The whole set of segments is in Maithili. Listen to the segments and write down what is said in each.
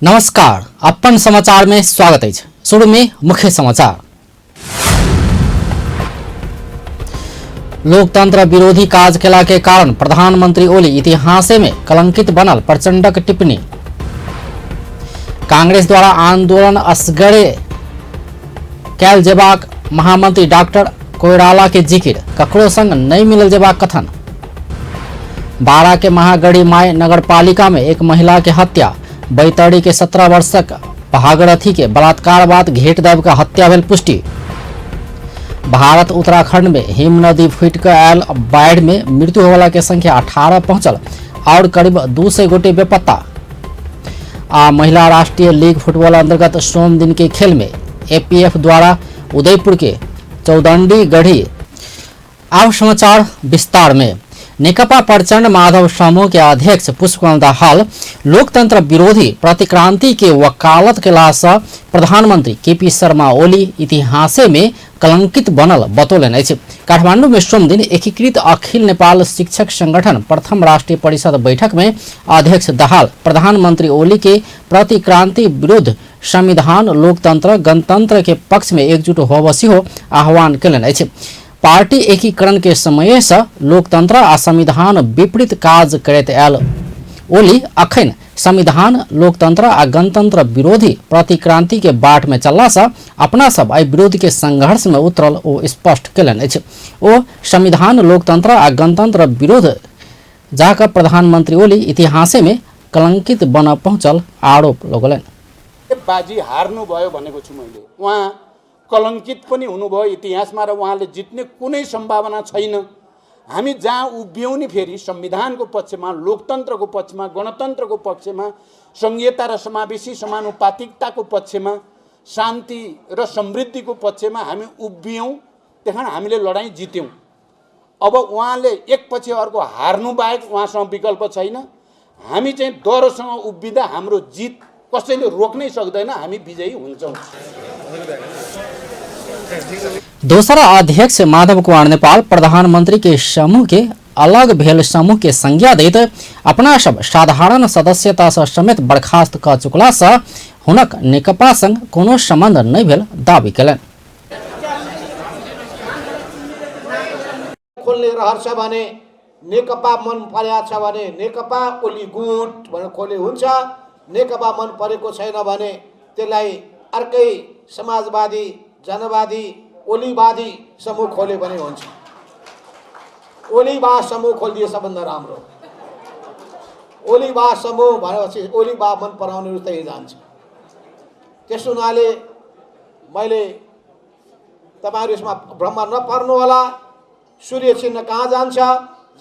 नमस्कार, अपन समाचार में स्वागत अछि। शुरू में मुख्य समाचार। लोकतंत्र विरोधी काज केला के कारण प्रधानमंत्री ओली इतिहासे में कलंकित बनल प्रचंडक टिप्पणी। कांग्रेस द्वारा आंदोलन असगरे कैल जेबाक महामंत्री डॉक्टर कोइराला के जिक्र, ककरो संग नहीं मिलल जेबाक कथन। बारा के महागढ़ी माई नगरपालिका में एक महिला के हत्या, बैतडी के 17 वर्षक भागीरथी के बलात्कार बाद घेट दाबि के हत्या भेल पुष्टि। भारत उत्तराखंड में हिम नदी फूटि के आयल बाढ़ि में मृत्यु होवला के संख्या 18 पहुंचल और करीब 200 गोटे बेपत्ता। आ महिला राष्ट्रीय लीग फुटबॉल अंतर्गत सोम दिन के खेल में एपीएफ द्वारा उदयपुर के चौदंडी गढ़ी। आब समाचार विस्तार में। नेकपा प्रचंड माधव समूह के अध्यक्ष पुष्पकमल दाहाल लोकतंत्र विरोधी प्रतिक्रांति के वकालत केला सँ प्रधानमंत्री केपी शर्मा ओली इतिहासे में कलंकित बनल बतौलनि अछि। काठमांडू में सोमदिन एकीकृत अखिल नेपाल शिक्षक संगठन प्रथम राष्ट्रीय परिषद बैठक में अध्यक्ष दाहाल प्रधानमंत्री ओली के प्रतिक्रांति विरुद्ध संविधान, लोकतंत्र, गणतंत्र के पक्ष में एकजुट होबऽ सेहो आह्वान केलनि अछि। पार्टी एकीकरण के समय से लोकतंत्र आ संविधान विपरीत काज करैत आयल ओली अखन संविधान, लोकतंत्र आ गणतंत्र विरोधी प्रतिक्रांति के बाट में चलला से अपना सब एहि विरोध के संघर्ष में उतरल ओ स्पष्ट केलनि अछि। ओ संविधान, लोकतंत्र आ गणतंत्र विरोध जाकऽ प्रधानमंत्री ओली इतिहासे में कलंकित बनऽ पहुंचल आरोप लगौलनि। बाजी हार्नुभयो भनेको छु मैले। उहाँ कलङ्कित पनि हुनुभयो इतिहासमा र उहाँले जित्ने कुनै सम्भावना छैन। हामी जहाँ उभियौँ नि फेरि संविधानको पक्षमा, लोकतन्त्रको पक्षमा, गणतन्त्रको पक्षमा, सङ्घीयता र समावेशी समानुपातिकताको पक्षमा, शान्ति र समृद्धिको पक्षमा हामी उभियौँ, त्यही कारण हामीले लडाइँ जित्यौँ। अब उहाँले एकपछि अर्को हार्नु बाहेक उहाँसँग विकल्प छैन। हामी चाहिँ डरसँग उभिँदा हाम्रो जित कसैले रोक्नै सक्दैन, हामी विजयी हुन्छौँ। दोसर अध्यक्ष माधव कुमार नेपाल प्रधानमंत्री के समूह के अलग भेल समूह के संज्ञा दैत अपना सब साधारण सदस्यता से समेत बर्खास्त क चुकला से हुनक नेकपा संग कोनो संबंध नहीं भेल दावी केलनि। खोल्ने रहर छ भने नेकपा मन परेको छ भने नेकपा ओली गुट भनेर खोले हुन्छ, नेकपा मन परेको छैन भने त्यसलाई अर्कै समाजवादी, जनवादी, ओलीवादी समूह खोले भने हुन्छ। ओलीबा समूह खोलिदिए सबभन्दा राम्रो। ओलीबा समूह भनेपछि ओलीबा मन पराउनेहरू त्यहीँ जान्छ। त्यस हुनाले मैले तपाईँहरू यसमा भ्रममा नपर्नुहोला। सूर्य चिन्ह कहाँ जान्छ?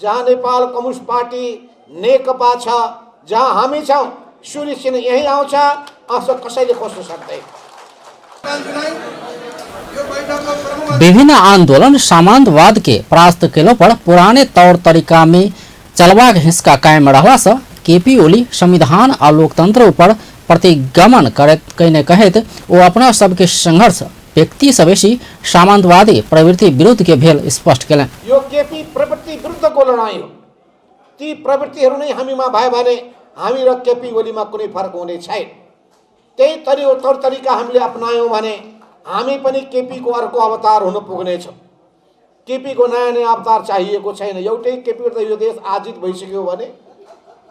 जहाँ नेपाल कम्युनिस्ट पार्टी नेकपा छ, जहाँ हामी छौँ, सूर्य चिन्ह यहीँ आउँछ। अझ कसैले खोज्न सक्दैन। विभिन्न आंदोलन सामंतवाद के परास्त केलो पर पुराने तौर तरीका में चलबाक हिंसका कायम रहला से केपी ओली संविधान आ लोकतंत्र ऊपर प्रतिगमन करैत कयने कहैत ओ अपना सबके संघर्ष व्यक्ति सँ बेसी सामंतवादी प्रवृत्ति विरुद्ध के भेल स्पष्ट केलनि। यो केपी प्रवृत्ति विरुद्धको लडाइँ हो। ती प्रवृत्तिहरू नै हामीमा भयो भने हामी र केपी ओलीमा कुनै फरक हुने छैन। त्यही तौर तरिका हामीले अपनायौँ भने हामी पनि केपीको अर्को अवतार हुन पुग्नेछौँ। केपीको नयाँ नयाँ अवतार चाहिएको छैन। एउटै केपीको त यो देश आजित भइसक्यो भने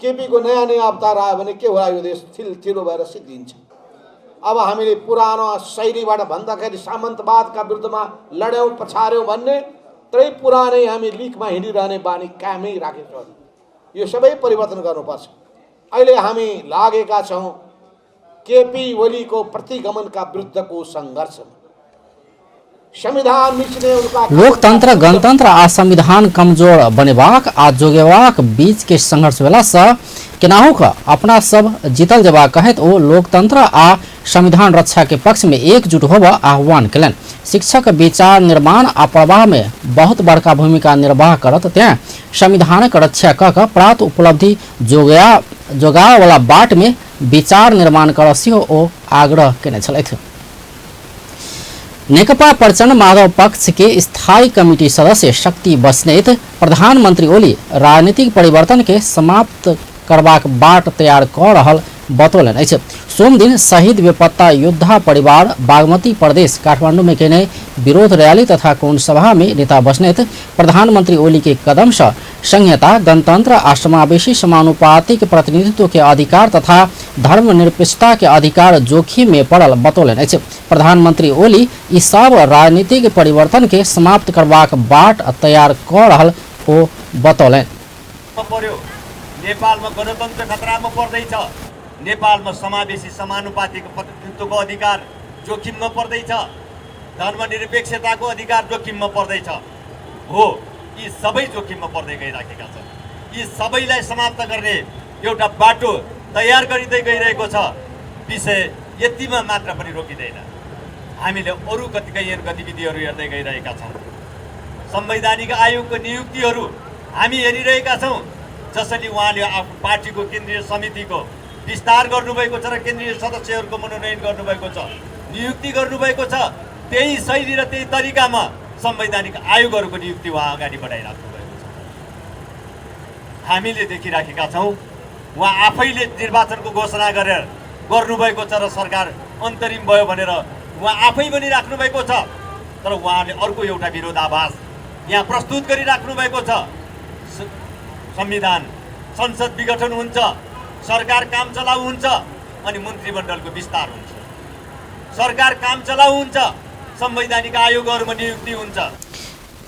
केपीको नयाँ नयाँ अवतार आयो भने के होला? यो देश थिलो भएर सिद्धिन्छ। अब हामीले पुरानो शैलीबाट भन्दाखेरि सामन्तवादका विरुद्धमा लड्यौँ, पछार्यौँ भन्ने, तरै पुरानै हामी लिकमा हिँडिरहने बानी कायमै राखेको छौँ। यो सबै परिवर्तन गर्नुपर्छ। अहिले हामी लागेका छौँ केपी ओलीको प्रतिगमनका विरुद्धको सङ्घर्षमा। संविधान मिच्ने उनका लोकतंत्र, गणतंत्र आ संविधान कमजोर बनेबाक आ जोगेबाक बीच के संघर्ष भेला सँ केनाहु क अपना सब जीतल जेबाक कहैत ओ लोकतंत्र आ संविधान रक्षा के पक्ष में एकजुट होबऽ आह्वान केलनि। शिक्षक विचार निर्माण आ प्रवाह में बहुत बड़का भूमिका निर्वाह करत, तें संविधानक रक्षा क क प्राप्त उपलब्धि जोगावला बाट में विचार निर्माण करऽ सेहो ओ आग्रह केने छलथि। नेकपा प्रचण्ड माधव पक्ष के स्थायी कमिटी सदस्य शक्ति बस्नेत प्रधानमंत्री ओली राजनीतिक परिवर्तन के समाप्त करबाक बाट तैयार क रहल बतौलनि अछि। सोमदिन शहीद बेपत्ता योद्धा परिवार बागमती प्रदेश काठमांडू में केने विरोध रैली तथा कोण सभा में नेता बस्नेत प्रधानमंत्री ओली के कदम से संहिता, गणतंत्र आ समावेशी समानुपातिक प्रतिनिधित्व के अधिकार तथा धर्मनिरपेक्षता के अधिकार जोखिम में पड़ल बतौलनि अछि। प्रधानमंत्री ओली ई सब राजनीतिक परिवर्तन के समाप्त करबाक बाट तैयार क रहल ओ बतौलनि। पर्यो नेपालमा गणतन्त्र खतरामा पर्दैछ, नेपालमा समावेशी समानुपातिक प्रतिनिधित्वको अधिकार जोखिममा पर्दैछ, धर्मनिरपेक्षताको अधिकार जोखिममा पर्दैछ। हो, यी सबै जोखिममा पर्दै गइराखेका छन्। यी सबैलाई समाप्त गर्ने एउटा बाटो तयार गरिँदै गइरहेको छ। विषय यतिमा मात्र पनि रोकिँदैन, हामीले अरू कतिपय गतिविधिहरू हेर्दै गइरहेका छौँ। संवैधानिक आयोगको नियुक्तिहरू हामी हेरिरहेका छौँ, जसरी उहाँले आफ्नो पार्टीको केन्द्रीय समितिको विस्तार गर्नुभएको छ र केन्द्रीय सदस्यहरूको मनोनयन गर्नुभएको छ, नियुक्ति गर्नुभएको छ। त्यही शैली र त्यही तरिकामा संवैधानिक आयोगहरूको नियुक्ति उहाँ अगाडि बढाइराख्नु भएको छ। हामीले देखिराखेका छौँ, उहाँ आफैले निर्वाचनको घोषणा गरेर गर्नुभएको छ र सरकार अन्तरिम भयो भनेर उहाँ आफै पनि राख्नु भएको छ। तर उहाँले अर्को एउटा विरोधाभास यहाँ प्रस्तुत गरिराख्नु भएको छ। संविधान संसद विघटन हुन्छ, सरकार काम चलाउ हुन्छ अनि मन्त्रीमण्डलको विस्तार हुन्छ, सरकार काम चलाउ हुन्छ, संवैधानिक आयोगहरूमा नियुक्ति हुन्छ।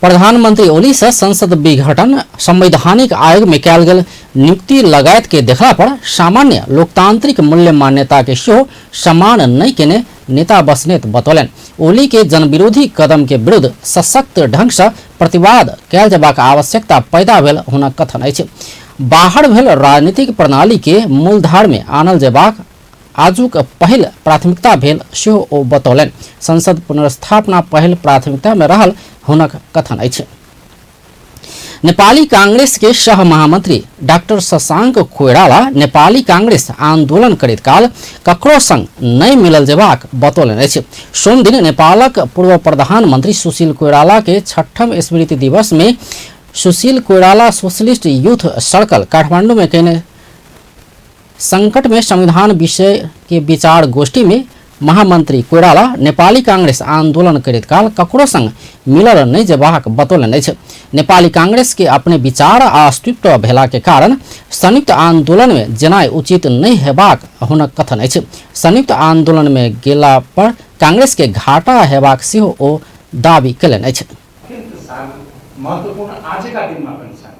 प्रधानमंत्री ओली से संसद विघटन, संवैधानिक आयोग में कयल गेल नियुक्ति लगायत के देखला पर सामान्य लोकतांत्रिक मूल्य मान्यता के सेहो सम्मान नहीं केने नेता बस्नेत बतौलनि। ओली के जनविरोधी कदम के विरुद्ध सशक्त ढंग से प्रतिवाद कयल जेबाक आवश्यकता पैदा भेल हुनक कथन अछि। बाहर भेल राजनीतिक प्रणाली के मूलधार में आनल जेबाक आजुक पहिल प्राथमिकता भेल सेहो ओ बतौलनि। संसद पुनर्स्थापना पहिल प्राथमिकता में रहल हुनक कथन अछि। नेपाली कांग्रेस के सह महामंत्री डॉक्टर शशांक कोइराला नेपाली कांग्रेस आंदोलन करैत काल ककरो संग नहि मिलल जेबाक बतौलनि अछि। सोमदिन नेपालक पूर्व प्रधानमंत्री सुशील कोइराला के छठम स्मृति दिवस में Sushil Koirala socialist youth circle Kathmandu में कयने संकट में संविधान विषय के विचार गोष्ठी में महामंत्री कोइराला नेपाली कांग्रेस आंदोलन करैत काल ककरो संग मिलल नहि जेबाक बतौलनि अछि। नेपाली कांग्रेस के अपने विचार आ अस्तित्व भेला के कारण संयुक्त आंदोलन में जेनाइ उचित नहि हेबाक हुनक कथन अछि। संयुक्त आंदोलन में गेला पर कांग्रेस के घाटा हेबाक सेहो ओ दावी कयलनि अछि। महत्त्वपूर्ण आजका दिनमा पनि छ।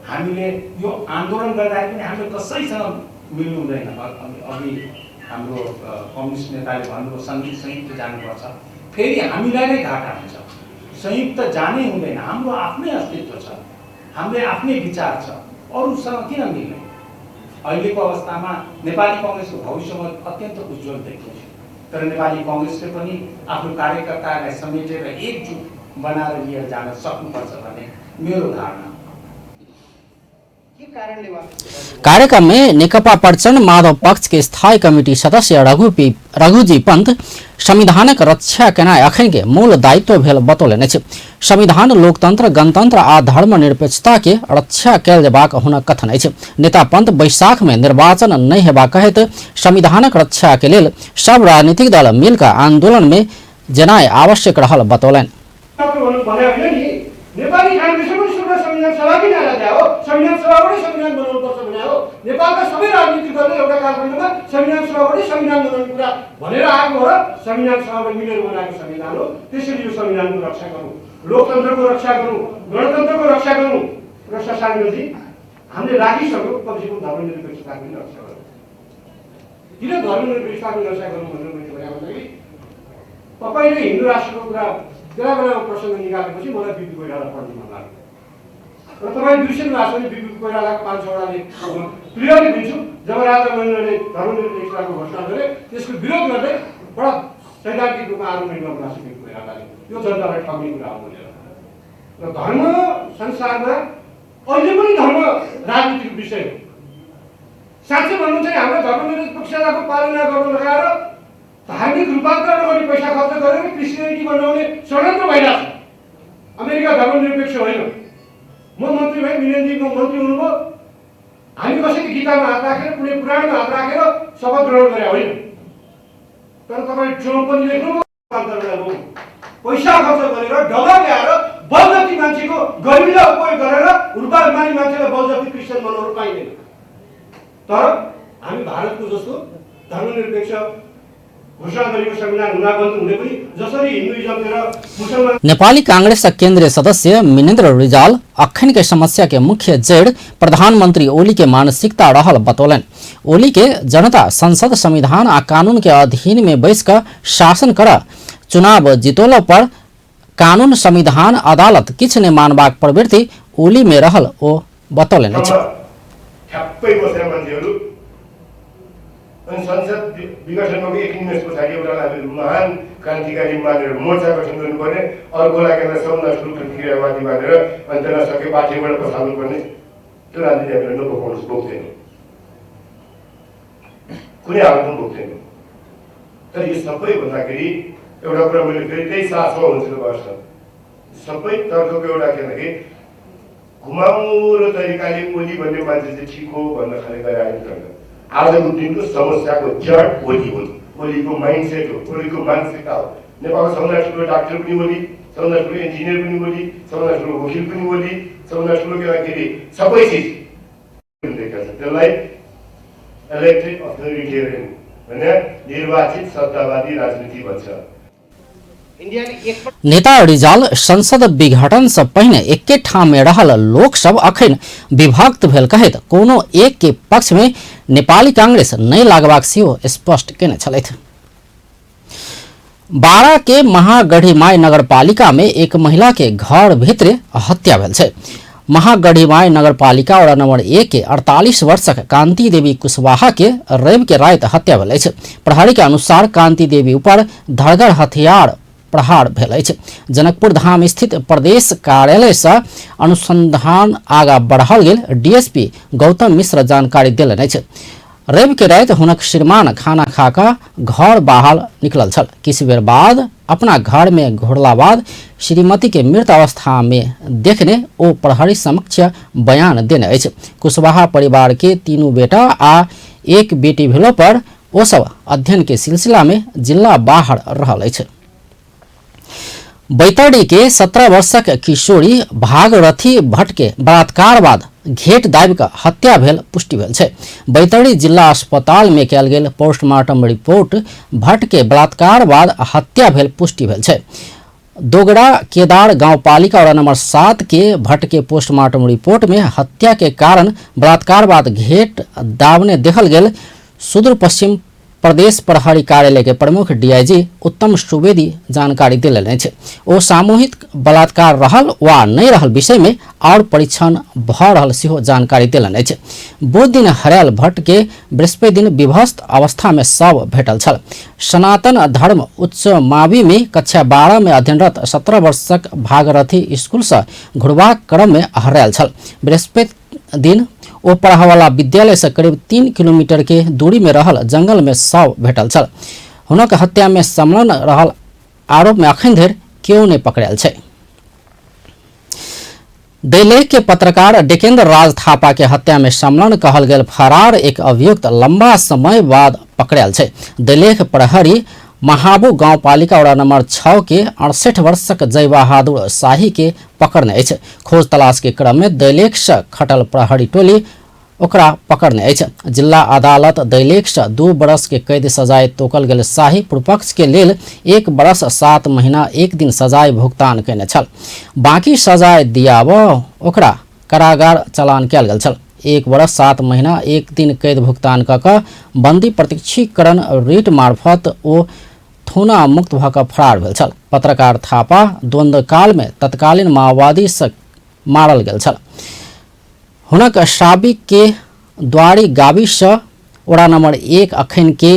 हामीले यो आन्दोलन गर्दाखेरि पनि हामीले कसैसँग मिल्नु हुँदैन। अघि हाम्रो कम्युनिस्ट नेताले भन्नुभयो संयुक्त जानुपर्छ, फेरि हामीलाई नै घाटा हुन्छ। संयुक्त जानै हुँदैन, हाम्रो आफ्नै अस्तित्व छ, हाम्रो आफ्नै विचार छ, अरूसँग किन मिल्ने? अहिलेको अवस्थामा नेपाली कङ्ग्रेसको भविष्यमा अत्यन्त उज्जवल देखिन्छ, तर नेपाली कङ्ग्रेसले पनि आफ्नो कार्यकर्ताहरूलाई समेटेर एकजुट बनाएर लिएर जान सक्नुपर्छ भन्ने मेरो धारणा। कार्यक्रम में नेकपा प्रचण्ड माधव पक्ष के स्थायी कमिटी सदस्य रघुजी पंत संविधानक रक्षा केनाइ अखन के मूल दायित्व भेल बतौलनि अछि। संविधान, लोकतंत्र, गणतंत्र आ धर्मनिरपेक्षता के रक्षा कयल जेबाक हुनक कथन अछि। नेता पंत बैसाख में निर्वाचन नहि हेबाक कहैत संविधानक रक्षा के लेल सब राजनीतिक दल मिलकर आंदोलन में जेनाइ आवश्यक रहल बतौलनि। नेपाली कांग्रेसले पनि सुरुमा संविधान सभाकै नारा दियो हो, संविधान सभाबाटै संविधान बनाउनुपर्छ भने हो। नेपालका सबै राजनीतिक दलले एउटा कालखण्डमा संविधान सभाबाटै संविधान बनाउने कुरा भनेर आएको हो र संविधान सभाबाट मिलेर बनाएको संविधान हो। त्यसैले यो संविधानको रक्षा गरौँ, लोकतन्त्रको रक्षा गरौँ, गणतन्त्रको रक्षा गरौँ र शशाङ्कजी हामीले राखिसक्यौँ, कमसेकम धर्मनिरपेक्षताको पनि रक्षा गरौँ। किन धर्मनिरपेक्षताको रक्षा गरौँ भनेर मैले भने भन्दाखेरि तपाईँले हिन्दू राष्ट्रको कुरा बेला बेलामा प्रसङ्ग निकालेपछि मलाई बिपी कोइराला पढ्नु मन लाग्यो र तपाईँ बिर्सिनु भएको छ भने बिपी कोइरालाको 5-6वटा लेख म क्लियरली दिन्छु। जब राजा महेन्द्रले धर्मनिरपेक्षताको घोषणा गरे त्यसको विरोध गर्दै बडा सैद्धान्तिक रूपमा आर्गुमेन्ट गर्नु भएको छ बिपी कोइरालाले, यो जनतालाई ठग्ने कुरा हो भनेर। र धर्म संसारमा अहिले पनि धर्म राजनीतिक विषय हो। साँच्चै भन्नु चाहिँ हाम्रो धर्मनिरपेक्षताको पालना गर्नु लगाएर धार्मिक रूपान्तरण गरी पैसा खर्च गरेर क्रिस्चियनिटी बनाउने षड्यन्त्र भइरहेको छ। अमेरिका धर्मनिरपेक्ष होइन। म मन्त्री भएँ, मिलनजी म मन्त्री हुनुभयो, हामी कसैले गीतामा हात राखेर, कुनै पुराणमा हात राखेर शपथ ग्रहण गरे होइन। तर तपाईँ ट्रम्प पनि लेख्नु, पैसा खर्च गरेर डलर ल्याएर बलजफ्ती मान्छेको गरिबीलाई उपयोग गरेर रूपा मानी मान्छेलाई बलजफ्ती क्रिस्चियन बनाउनु पाइँदैन। तर हामी भारतको जस्तो धर्मनिरपेक्ष घोषणा गरेको संविधान हुनाबन्द हुने पनि जसरी हिन्दुइजमतिर मुसलमान नेपाली कांग्रेस केंद्रीय सदस्य मिनेन्द्र रिजाल अखन के समस्या के मुख्य जड़ प्रधानमंत्री ओली के मानसिकता रहल बतौलन। ओली के जनता संसद, संविधान आ कानून के अधीन में बैस कर शासन कर चुनाव जितोला पर कानून, संविधान, अदालत किछु नहि मानबाक प्रवृत्ति ओली में रहल ओ बतौलनि अछि। ठ्याप्पै बसेर मान्छेहरू अनि संसद विघटनको एक निमेष पछाडि एउटालाई हामी महान क्रान्तिकारी मानेर मोर्चा गठन गर्नुपर्ने, अर्कोलाई के सबभन्दा ठुलो प्रतिक्रियावादी मानेर अनि त्यसलाई सके पार्टीबाट पछार्नुपर्ने, त्यो राजनीति हामीले नभोगाउनुहोस्, भोग्दैनौँ, कुनै हालतमा भोग्दैनौँ। तर यो सबै भन्दाखेरि एउटा कुरा मैले फेरि त्यही सासमा हुन्छ वर्ष सबै तर्कको एउटा के भन्दाखेरि घुमाउरो तरिकाले ओली भन्ने मान्छे चाहिँ ठिक हो भन्न खाने गरे आयो तर्क। आजको दिनको समस्याको जड ओली हो, ओलीको माइन्डसेट हो, ओलीको मानसिकता हो। नेपालको सबभन्दा ठुलो डाक्टर पनि ओली, सबभन्दा ठुलो इन्जिनियर पनि ओली, सबभन्दा ठुलो वकिल पनि ओली, सबभन्दा ठुलो के भन्दाखेरि सबै चिज देखिएको छ। त्यसलाई इलेक्टेड अथोरिटेरियन भने निर्वाचित सत्तावादी राजनीति भन्छ। नेता रिजाल संसद विघटन से पहिने एके ठाम में रहल लोक सब अखन विभक्त भेल कहैत कोनो एक के पक्ष में नेपाली कांग्रेस नहि लागबाक सेहो स्पष्ट केने छलथि। बारा के महागढ़ीमाई नगरपालिका में एक महिला के घर भित्र हत्या भेल छै। महागढ़ीमाई नगरपालिका वडा नंबर 1 के 48 वर्षक कांति देवी कुशवाहा के रवि के राति हत्या भेल अछि। प्रहरी के अनुसार कांति देवी ऊपर धड़गर हथियार प्रहार भेल अछि। जनकपुर धाम स्थित प्रदेश कार्यालय से अनुसंधान आगा बढ़ाओल गेल डीएसपी गौतम मिश्र जानकारी देलनि अछि। रवि के राति हुनक श्रीमान खाना खा कऽ घर बाहर निकलल छल। किछु बेर बाद अपना घर में घुरला बाद श्रीमती के मृत अवस्था में देखने ओ प्रहरी समक्ष बयान देने अछि। कुशवाहा परिवार के तीनू बेटा आ एक बेटी भेलो पर ओ सब अध्ययन के सिलसिला में जिला बाहर रहल अछि। बैतडी के 17 वर्षक किशोरी भागरथी भट्ट के बलात्कार बाद घेट दाबि कऽ हत्या भेल पुष्टि भेल छै। बैतडी जिला अस्पताल में कयल गेल पोस्टमार्टम रिपोर्ट भट्ट के बलात्कार बाद हत्या भेल पुष्टि भेल छै। दोगड़ा केदार गांवपालिका वडा नंबर 7 के भट्ट के पोस्टमार्टम रिपोर्ट में हत्या के कारण बलात्कार बाद घेट दाबने देखल गेल सुदूर पश्चिम प्रदेश प्रहरी कार्यालय के प्रमुख डीआईजी उत्तम सुवेदी जानकारी देलनि अछि। ओ सामूहिक बलात्कार रहल वा नहि रहल विषय में और परीक्षण भऽ रहल सेहो जानकारी देलनि अछि। बुध दिन हरायल भट्ट के बृहस्पति दिन विभस्त अवस्था में शव भेटल छल। सनातन धर्म उच्च मावी में कक्षा 12 में अध्ययनरत 17 वर्षक भागरथी स्कूल से घुरबाक क्रम में हरायल छल। बृहस्पति दिन ओ पढ़ावला विद्यालय से करीब 3 किलोमीटर के दूरी में रहल जंगल में शव भेटल छल। हुनक हत्या में संलग्न रहल आरोप में अखन धरि केओ नहि पकड़ायल छै। दैलेख के पत्रकार डेकेन्द्र राज थापा के हत्या में संलग्न कहल गेल फरार एक अभियुक्त लंबा समय बाद पकड़ायल छै। दैलेख प्रहरी महाबू गांवपालिका वडा नंबर 6 के 68 वर्षक जय बहादुर शाही के पकड़ने अछि। खोज तलाश के क्रम में दैलेख से खटल प्रहरी टोली ओकरा पकड़ने अछि। जिला अदालत दैलेख से 2 बरस के कैद सजाय तोकल गेल शाही पूर्वपक्ष के लेल 1 बरस 7 महीना 1 दिन सजाय भुगतान कयने छल। बाकी सजाय दियाब ओकरा कारागार चालान कयल गेल छल। 1 बरस 7 महीना 1 दिन कैद भुगतान कऽ कऽ बंदी प्रत्यक्षीकरण रिट मार्फत ओ थुना मुक्त भऽ कऽ फरार भेल छल। पत्रकार थापा द्वंद्वकाल में तत्कालीन माओवादी से मारल गेल छल। हुनक साबिक के द्वारी गावी से वडा नंबर 1 अखन के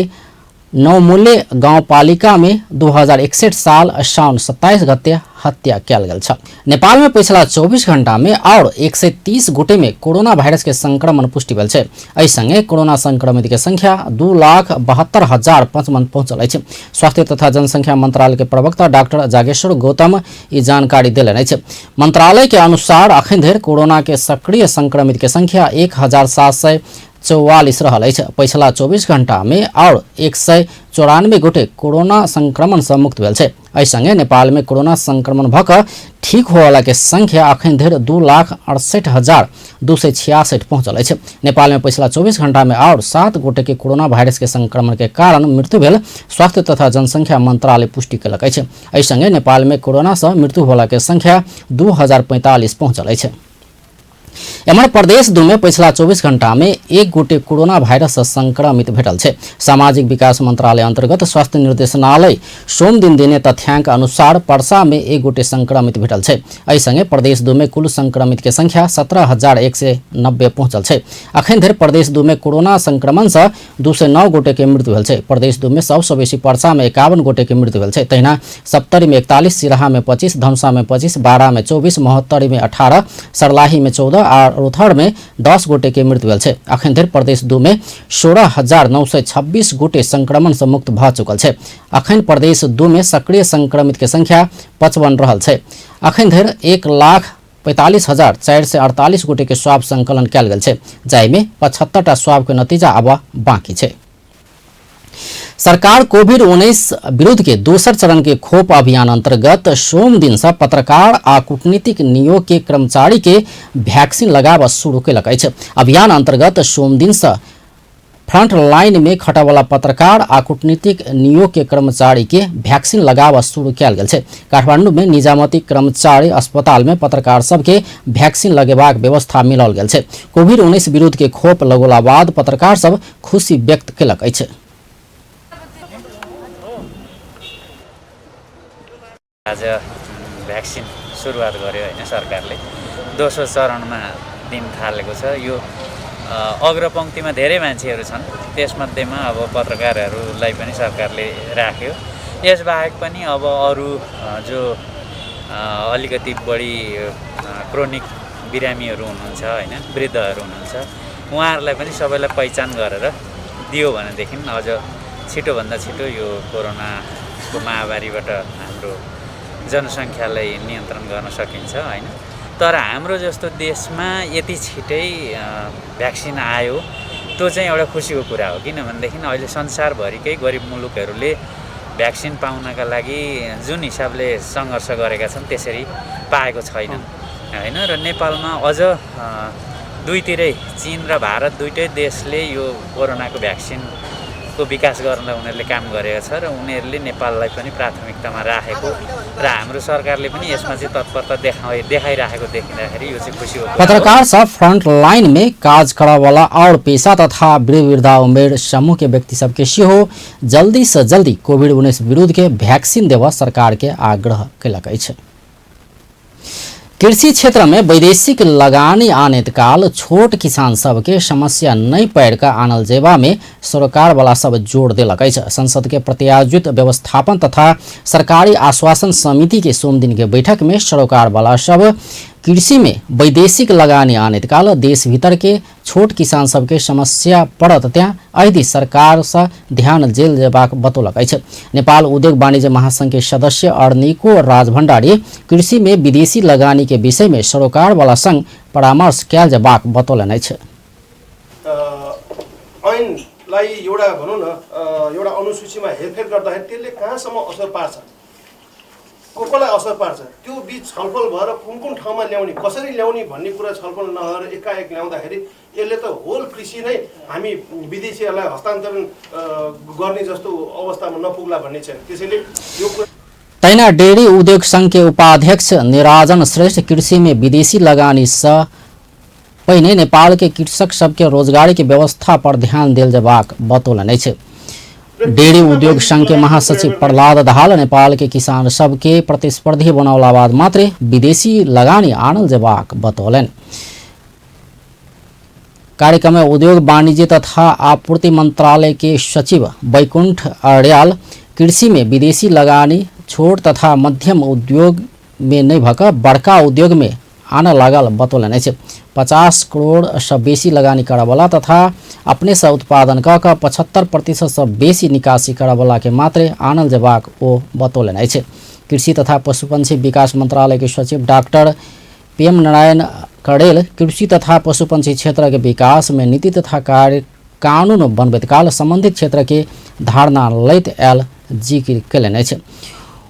नवमूल्य गाउँपालिका में 2061 साल साउन 27 गते हत्या कयल गेल छल। नेपाल में पिछला 24 घंटा में और 130 गोटे में कोरोना वायरस के संक्रमण पुष्टि भेल छै। एहि संगे कोरोना संक्रमित के संख्या 2,72,055 पहुंचल अछि। स्वास्थ्य तथा जनसंख्या मंत्रालय के प्रवक्ता डॉक्टर जागेश्वर गौतम ई जानकारी देलनि अछि। मंत्रालय के अनुसार अखन धरि कोरोना के सक्रिय संक्रमित के संख्या 1,744 रहल अछि। पछिला 24 घंटा में और 194 गोटे कोरोना संक्रमण से मुक्त भेल छै। एहि संगे नेपाल में कोरोना संक्रमण भऽ कऽ ठीक होयवाला के संख्या अखन धरि 2,68,266 पहुंचल अछि। नेपाल में पछिला 24 घंटा में और 7 गोटे के कोरोना वायरस के संक्रमण के कारण मृत्यु भेल स्वास्थ्य तथा जनसंख्या मंत्रालय पुष्टि केलक अछि। एहि संगे नेपाल में कोरोना से मृत्यु होला के संख्या 2,045 पहुंचल अछि। एम्हर प्रदेश 2 में पछिला 24 घंटा में 1 गोटे कोरोना वायरस से संक्रमित भेटल छै। सामाजिक विकास मंत्रालय अंतर्गत स्वास्थ्य निर्देशनालय सोम दिन देने तथ्यांक अनुसार परसा में 1 गोटे संक्रमित भेटल छै। एहि संगे प्रदेश 2 में कुल संक्रमित के संख्या 17,190 पहुंचल छै। अखन धरि प्रदेश 2 में कोरोना संक्रमण से 209 गोटे के मृत्यु भेल छै। प्रदेश 2 में सबसँ बेसी परसा में 51 गोटे के मृत्यु भेल छै। तहिना सप्तरी में 41, सिराहा में 25, धनुषा में 25, बारा में 24, महोत्तरी में 18, सर्लाही में 14 आ रोथर में 10 गोटे के मृत्यु भेल छै। अखन धरि प्रदेश 2 में 16,926 गोटे संक्रमण से मुक्त भऽ चुकल छै। अखन प्रदेश 2 में सक्रिय संक्रमित के संख्या 55 रहल छै। अखन धरि 1,45,448 गोटे के स्वाब संकलन कयल गेल छै, जाहिमे 75 टा स्वाब के नतीजा आब बाकी छै। सरकार कोविड-19 विरुद्ध के दोसर चरण के खोप अभियान अंतर्गत सोम दिन से पत्रकार आ कूटनीतिक नियोग के कर्मचारी के वैक्सीन लगाबऽ शुरू केलक अछि। अभियान अंतर्गत सोम दिन से फ्रंट लाइन में खटवला पत्रकार आ कूटनीतिक नियोग के कर्मचारी के वैक्सीन लगाबऽ शुरू कयल गेल छै। काठमांडू में निजामती कर्मचारी अस्पताल में पत्रकार सबके वैक्सीन लगेबाक व्यवस्था मिलल गेल छै। कोविड-19 विरुद्ध के खोप लगौला बाद पत्रकार सब खुशी व्यक्त केलक अछि। आज भ्याक्सिन सुरुवात गर्यो हैन सरकारले, दोस्रो चरणमा दिन थालेको छ। यो अग्रपंक्तिमा धेरै मान्छेहरू छन्, त्यसमध्येमा अब पत्रकारहरूलाई पनि सरकारले राख्यो। यसबाहेक पनि अब अरू जो अलिकति बढी क्रोनिक बिरामीहरू हुनुहुन्छ हैन, वृद्धहरू हुनुहुन्छ, उहाँहरूलाई पनि सबैलाई पहिचान गरेर दियो भनेदेखि अझ छिटोभन्दा छिटो यो कोरोनाको महामारीबाट हाम्रो जनसङ्ख्यालाई नियन्त्रण गर्न सकिन्छ हैन। तर हाम्रो जस्तो देशमा यति छिटै भ्याक्सिन आयो त्यो चाहिँ एउटा खुसीको कुरा हो, किनभनेदेखि अहिले संसारभरिकै गरिब मुलुकहरूले भ्याक्सिन पाउनका लागि जुन हिसाबले सङ्घर्ष गरेका छन् त्यसरी पाएको छैनन् हैन। र नेपालमा अझ दुईतिरै चीन र भारत दुईटै देशले यो कोरोनाको भ्याक्सिनको विकास गर्नलाई उनीहरूले काम गरेको छ र उनीहरूले नेपाललाई पनि प्राथमिकतामा राखेको र हाम्रो सरकारले पनि यसमा चाहिँ तत्परता देखाइराखेको देखिँदाखेरि यो चाहिँ खुसी हो। पत्रकार सब फ्रंट लाइन में काज करवाला और पेशा तथा वृद्ध उमेर समूह के व्यक्ति सबके सेहो जल्दी से जल्दी कोविड-19 विरुद्ध के वैक्सीन देवा सरकार के आग्रह केलक अछि। कृषि क्षेत्र में वैदेशिक लगानी आनेत काल छोट किसान सबके समस्या नहीं पैर का आनल जेबा में सरकार वाला सब जोड़ देलक अछि। संसद के प्रत्यायोजित व्यवस्थापन तथा सरकारी आश्वासन समिति के सोम दिन के बैठक में सरकार वाला सब कृषि में वैदेशिक लगानी आनेत काल देश भीतर के छोट किसान सबके समस्या पड़त त्यहाँ यदि सरकार से ध्यान जेल जेबाक बतौलक अछि। नेपाल उद्योग वाणिज्य महासंघ के सदस्य अर्निको राज भण्डारी कृषि में विदेशी लगानी के विषय में सरोकार वाला संघ परामर्श कयल जेबाक बतौलनि अछि। ऐनलाई एउटा भनौँ न एउटा अनुसूचीमा हेरफेर गर्दाखेरि त्यसले कहाँसम्म असर पार्छ, को कोलाई असर पार्छ, त्यो बीच छलफल भएर कुन कुन ठाउँमा ल्याउने कसरी ल्याउने भन्ने कुरा छलफल नभएर एकाएक ल्याउँदाखेरि यसले त होल कृषि नै हामी विदेशीहरूलाई हस्तान्तरण गर्ने जस्तो अवस्थामा नपुग्ला भन्ने छ। त्यसैले यो कुरा तैना डेयरी उद्योग संघ के उपाध्यक्ष निराजन श्रेष्ठ कृषि में विदेशी लगानी से पहिने नेपाल के कृषक सबके रोजगारी के व्यवस्था पर ध्यान देल जेबाक बतौलनि अछि। डेयरी उद्योग संघ के महासचिव प्रहलाद दाहाल नेपाल के किसान सबके प्रतिस्पर्धी बनौला बाद मात्रै विदेशी लगानी आनल जेबाक बतौलनि। कार्यक्रम में उद्योग वाणिज्य तथा आपूर्ति मंत्रालय के सचिव बैकुंठ अर्याल कृषि में विदेशी लगानी छोट तथा मध्यम उद्योग में नहीं भक बड़का उद्योग में आने लागल बतौलनि अछि। 50 करोड़ से बेसी लगानी करऽवला तथा अपने से उत्पादन कऽ कऽ 75% से बेसी निकासी करऽवला के मात्रे आनल जेबाक ओ बतौलनि अछि। कृषि तथा पशुपक्षी विकास मंत्रालय के सचिव डॉक्टर पीएम नारायण कड़ेल कृषि तथा पशुपक्षी क्षेत्र के विकास में नीति तथा कार्य कानून बनबैत काल संबंधित क्षेत्र के धारणा लैत आयल जिक्र कयलनि अछि।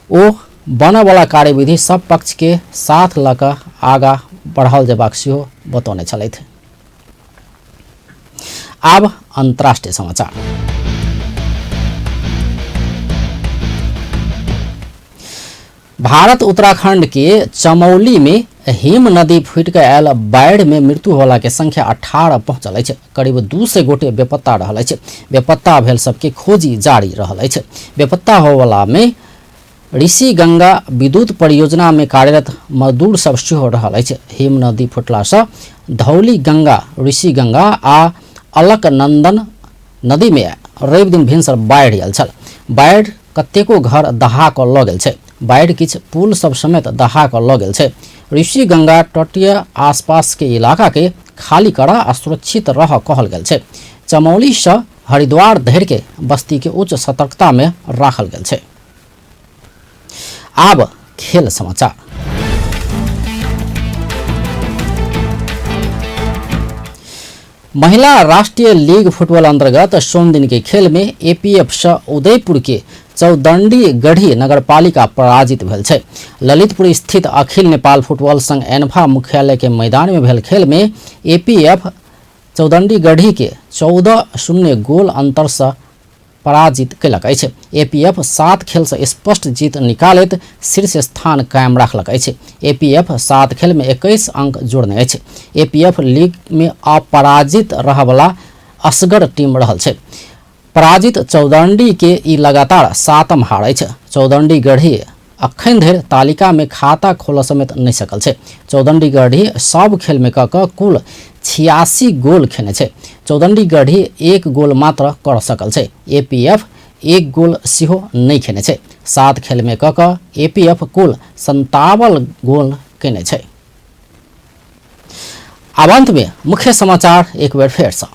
ओ बनयवला कार्यविधि सब पक्ष के साथ लऽ कऽ आगाँ बढ़ाओल जेबाक सेहो बतौने छलथि। आब अंतर्राष्ट्रीय समाचार। भारत उत्तराखंड के चमौली में हिम नदी फूटि कऽ आयल बाढ़ि में मृत्यु होला के संख्या 18 पहुंचल अछि। करीब 200 गोटे बेपत्ता रहल अछि। बेपत्ता भेल सबके खोजी जारी रहल अछि। बेपत्ता होवला में ऋषि गंगा विद्युत परियोजना में कार्यरत मजदूर सब सेहो रहल अछि। हिम नदी फुटला सँ धौली गंगा, ऋषि गंगा आ अलकनंदन नदी में रवि दिन भिनसर बाढ़ि आयल छल। बाढ़ि कतेको घर दहा कऽ लऽ गेल छै। बाढ़ि किछु पुल सब समेत दहा कऽ लऽ गेल छै। ऋषि गंगा तटीय आसपास के इलाका के खाली करा आ सुरक्षित रह कहल गेल छै। चमौली सँ हरिद्वार धरि के बस्ती के उच्च सतर्कता में राखल गेल छै। आब खेल समाचार। महिला राष्ट्रीय लीग फुटबॉल अंतर्गत सोमदिन के खेल में एपीएफ से उदयपुर के चौदंडी गढ़ी नगरपालिका पराजित भेल छै। ललितपुर स्थित अखिल नेपाल फुटबॉल संघ एनफा मुख्यालय के मैदान में भेल खेल में एपीएफ चौदंडी गढ़ी के 14-0 गोल अंतर से पराजित कयलक अछि। एपीएफ 7 खेलसँ स्पष्ट जीत निकालैत शीर्ष स्थान कायम राखलक अछि। एपीएफ 7 खेलमे 21 अंक जोड़ने अछि। एपीएफ लीगमे अपराजित रहयवला असगर टीम रहल छै। पराजित चौदंडी के ई लगातार 7म हार अछि। चौदंडी गढ़ी अखन धरि तालिकामे खाता खोलऽ समेत नहि सकल छै। चौदंडी गढ़ी सब खेलमे कऽ कऽ कुल 86 गोल खेने छै। चौदंडी गढ़ी 1 गोल मात्र कर सकल छै। एपीएफ 1 गोल सेहो नहि खेने छै। 7 खेलमे कऽ कऽ एपीएफ कुल 57 गोल केने छै। आब अंत में मुख्य समाचार एक बेर फेर से।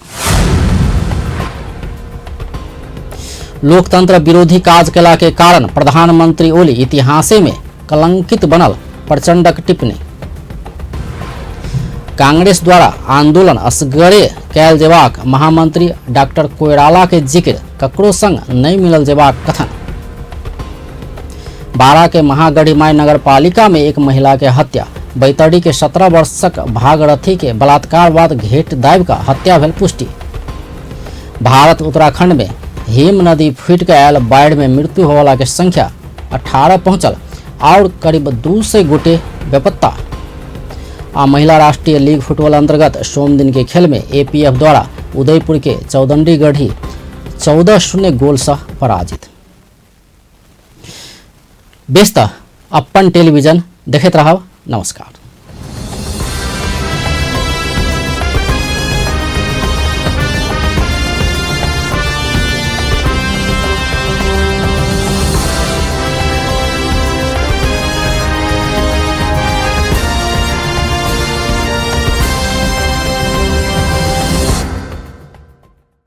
लोकतंत्र विरोधी काज केला के कारण प्रधानमंत्री ओली इतिहासे में कलंकित बनल प्रचंडक टिप्पणी। कांग्रेस द्वारा आंदोलन असगरे कैल जेबाक महामंत्री डॉक्टर कोइराला के जिक्र, ककरो संग नहीं मिलल जेबाक कथन। बारा के महागढ़ी माई नगर पालिका में एक महिला के हत्या, बैतडी के 17 वर्षक भागरथी के बलात्कार बाद घेट दाबि का हत्या भेल पुष्टि। भारत उत्तराखंड में हिम नदी फूटि के आयल बाढ़ि में मृत्यु होवला के संख्या 18 पहुंचल और करीब 200 गोटे बेपत्ता। आ महिला राष्ट्रीय लीग फुटबॉल अंतर्गत सोमदिन के खेल में एपीएफ द्वारा उदयपुर के चौदंडी गढ़ी 14-0 गोल से पराजित। बेस त अपन टेलीविजन देखैत रहब। नमस्कार।